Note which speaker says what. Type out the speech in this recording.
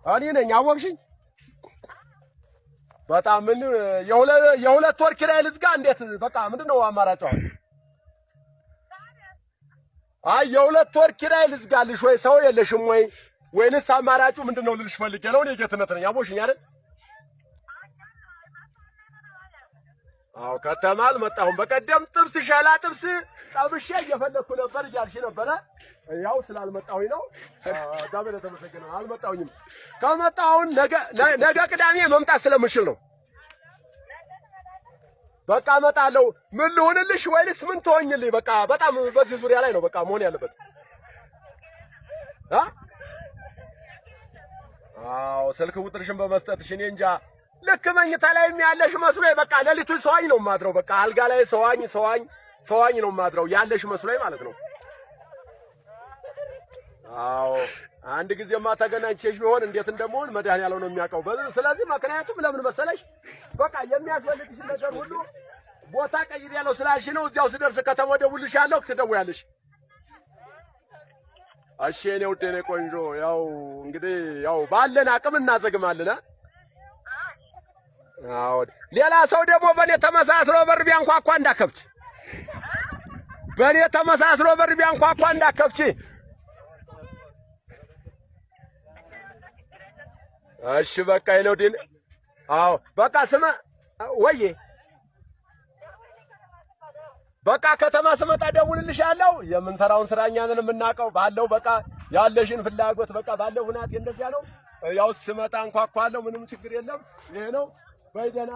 Speaker 1: እኔ ነኝ። አወቅሽኝ? በጣም ምን የሁለት ወር ኪራይ ልዝጋ? እንዴት በቃ ምንድን ነው አማራጭ አሁን? አይ የሁለት ወር ኪራይ ልዝጋልሽ ወይ ሰው የለሽም ወይ ወይንስ አማራጩ ምንድን ነው ልልሽ ፈልጌ ነው። እኔ ጌትነት ነኝ። አወቅሽኝ አይደል? አዎ ከተማ አልመጣሁም። በቀደም ጥብስ ሸላ ጥብስ ጠብሼ እየፈለግኩ ነበር እያልሽ ነበረ። ያው ስላልመጣሁኝ ነው። እግዚአብሔር የተመሰገነ ነው። አልመጣሁኝም። ከመጣሁ አሁን ነገ ቅዳሜ መምጣት ስለምችል ነው። በቃ እመጣለሁ። ምን ልሁንልሽ ወይንስ ምን ትሆኝልኝ? በቃ በጣም በዚህ ዙሪያ ላይ ነው በቃ መሆን ያለበት። አ አዎ ስልክ ቁጥርሽን በመስጠትሽ እኔ እንጃ ልክ መኝታ ላይም ያለሽ መስሎኝ በቃ ሌሊቱን ሰዋኝ ነው የማድረው። በቃ አልጋ ላይ ሰዋኝ ሰዋኝ ሰዋኝ ነው የማድረው ያለሽ መስሎኝ ማለት ነው። አዎ አንድ ጊዜማ ተገናኝቼሽ ቢሆን እንዴት እንደምሆን መድኃኒዓለም ነው የሚያውቀው። ስለዚህ ምክንያቱም ለምን መሰለሽ በቃ የሚያስፈልግሽ ነገር ሁሉ ቦታ ቀይሬያለሁ ስላልሽ ነው። እዚያው ስደርስ ከተማ እደውልልሻለሁ፣ ትደውያለሽ። እሺ የኔ ውድ የኔ ቆንጆ፣ ያው እንግዲህ ያው ባለን አቅም እናዘግማለን። አዎ ሌላ ሰው ደግሞ በእኔ ተመሳስሎ በር ቢያንኳኳ እንዳከፍች፣ በእኔ ተመሳስሎ በር ቢያንኳኳ እንዳከፍች። እሺ በቃ የኔ ውድ፣ አዎ በቃ ስመ ወዬ በቃ ከተማ ስመጣ እደውልልሻለሁ። የምንሰራውን ስራ እኛ ነን የምናውቀው። ባለው በቃ ያለሽን ፍላጎት በቃ ባለው ሁናቴ እንደዚያ ነው። ያው ስመጣ እንኳኳለሁ። ምንም ችግር የለም። ይሄ ነው። በይ ደህና።